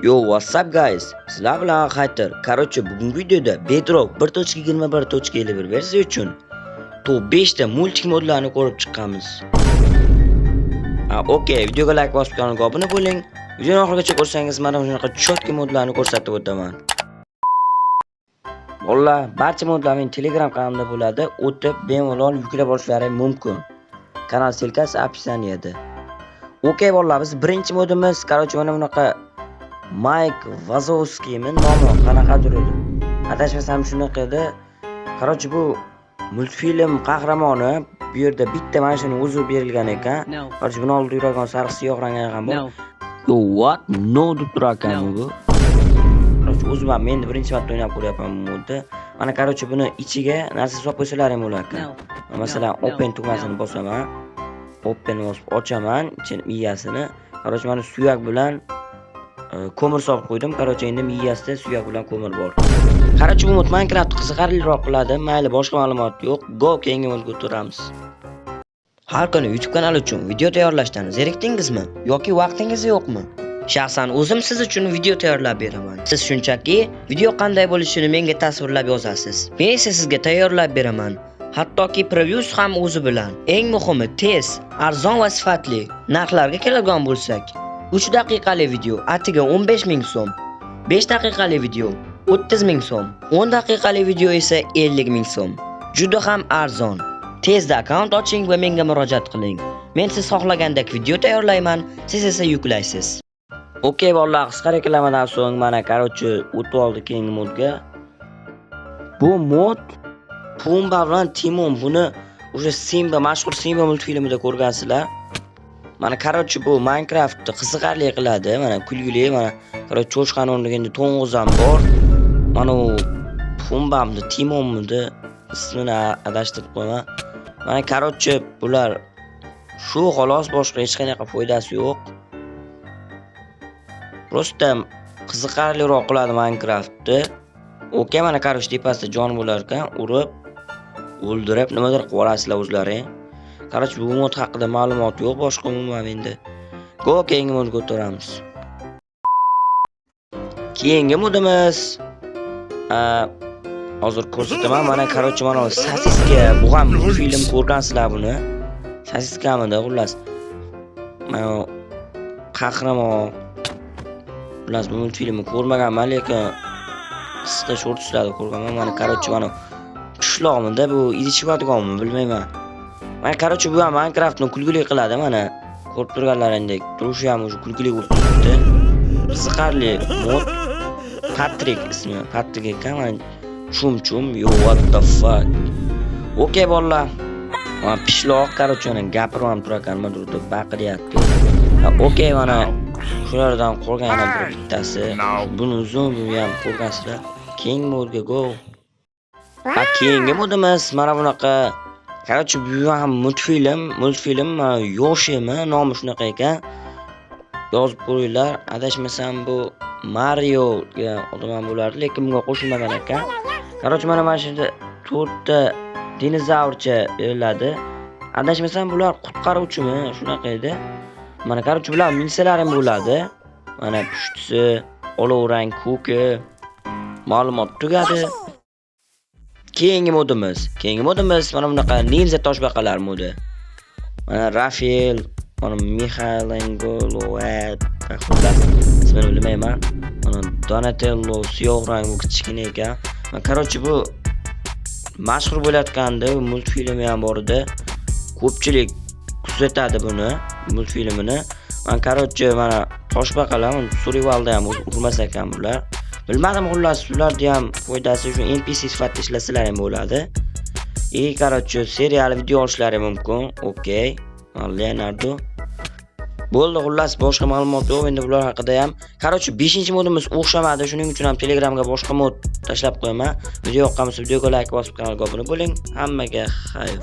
Yo, what's up, guys? Sizlar bilan Hayter. Короче, bugungi videoda Bedrock 1.21.51 versiya uchun top 5 ta мультик modlarni ko'rib chiqamiz. Ha, okey, videoga like bosib, kanalga obuna bo'ling. Videoni oxirigacha ko'rsangiz, mana shunaqa чётко modlarni ko'rsatib o'taman. Bolalar, barcha modlar mening Telegram kanalimda bo'ladi. O'tib bemalol yuklab olishlari mumkin. Kanal ссылка si описание da. Okey, bolalar, biz birinchi modimiz, короче, mana bunaqa Mayk Vazovskiymi nomi, qanaqadir edi. Adashmasam, shunaqa edi. Короче, bu multfilm qahramoni bu yerda bitta mana shuni o'zi berilgan ekan. No. Короче, buni oldida yuradigan sariq, siyoh rangli ham bor. No. Yo, what? No deb turar ekan No. bu. Короче, o'zim ham endi birinchi marta o'ynab ko'ryapman bu modni. Mana, короче, buni ichiga narsa solib qo'ysalar ham bo'lar ekan. No. Masalan, No, open no, tugmasini no. bosaman. Open bosib ochaman, ichini, miyasini. Короче, mana suyak bilan ko'mir solib qo'ydim. Короче, endi miyasida suyak bilan ko'mir bor. Короче, bu mod Minecraft qiziqarliroq qiladi. Mayli, boshqa ma'lumot yo'q. Go, keyingi modga o'tiramiz. Har kuni YouTube kanali uchun video tayyorlashdan zerikdingizmi yoki vaqtingiz yo'qmi? Shaxsan o'zim siz uchun video tayyorlab beraman. Siz shunchaki video qanday bo'lishini menga tasvirlab yozasiz. Men esa sizga tayyorlab beraman. Hattoki previews ham o'zi bilan. Eng muhimi, tez, arzon va sifatli. Narxlarga keladigan bo'lsak, 3 daqiqali video atiga 15 ming so'm, 5 daqiqali video 30 ming so'm, 10 daqiqali video esa 50 ming so'm. Juda ham arzon. Tezda akkaunt oching va menga murojaat qiling. Men siz xohlagandek video tayyorlayman, siz esa yuklaysiz. Okey, bolalar, qisqa reklamadan so'ng mana, короче, o'tib oldi keyingi modga. Bu mod Pumba bilan Timon, buni o'sha Simba, mashhur Simba multfilmida ko'rgansizlar. Mana, короче, bu Minecraftni qiziqarli qiladi. Mana kulgili, mana, короче, cho'chqani o'rniga endi to'ng'iz ham bor. Mana u Pumbamidi, Timonmidi, ismini adashtirib qo'yma. Mana, короче, bular shu xolos, boshqa hech qanaqa foydasi yo'q. Просто qiziqarliroq qiladi Minecraftni. Okey, mana, короче, tepasida jon bo'lar ekan, urib, o'ldirib, nimadir qilib yuborasizlar o'zlaring. Короче, bu mod haqida ma'lumot yo'q boshqa umuman menda. Go, keyingi modga o'tiramiz. Keyingi modimiz hozir ko'rsataman. Mana, короче, mana sosiska, bu ham film, ko'rgansizlar buni. Sosiskamidi, xullas. Mana qahramon. Xullas, bu multfilmni ko'rmaganman, lekin qisqa shortslarda ko'rganman. Mana, короче, mana qishloqmida bu, idish yuvadiganmi, bilmayman. Mana, короче, bu ham Minecraftni kulgili qiladi, mana. Ko'rib turganlaringdek, turishi ham уже kulgili bo'lib turibdi. Qiziqarli mod. Patrik ismi, Patrik ekan. Mana chum chum, yo, what the fuck. Okey, bolalar. Mana pishloq, короче, mana gapirib ham turar ekan, nimadir deb baqiryapti. Okey, mana shulardan qolgan yana bir bittasi. Buni uzun, buni ham ko'rgansizlar. Keyingi modga go. Ha, keyingi modimiz mana bunaqa. Короче, bu ham multfilm, mana Yoshimi, nomi shunaqa ekan. Yozib ko'ringlar. Adashmasam, bu Mario degan odam ham bo'lardi, lekin bunga qo'shilmagan ekan. Короче, mana shu yerda to'rtta dinozavrcha beriladi. Adashmasam, bular qutqaruvchimi, shunaqa edi. Mana, короче, bular minsalar ham bo'ladi. Mana pushtisi olov rang, ko'ki. Ma'lumot tugadi. Keyingi modimiz. Keyingi modimiz mana bunaqa ninja toshbaqalar modi. Mana Rafael, mana Mixaelangelo, xullas, ismini bilmayman. Mana Donatello, siyoh rang, bu kichkina ekan. Mana, короче, bu mashhur bo'layotgandi, multfilmi ham bor edi. Ko'pchilik kuzatadi buni, multfilmini. Mana, короче, mana toshbaqalar Survivalda ham urmas ekan bular. Bilmadim, xullas, ularni ham foydasi shu NPC sifatida ishlasalar ham bo'ladi. И, короче, serial video olishlari mumkin. Okey. Leonardo. Bo'ldi, xullas, boshqa ma'lumot yo'q endi bular haqida ham. Короче, 5-modimiz o'xshamadi, shuning uchun ham Telegramga boshqa mod tashlab qo'yaman. Video yoqqan bo'lsa, videoga like bosib, kanalga obuna bo'ling. Hammaga xayr.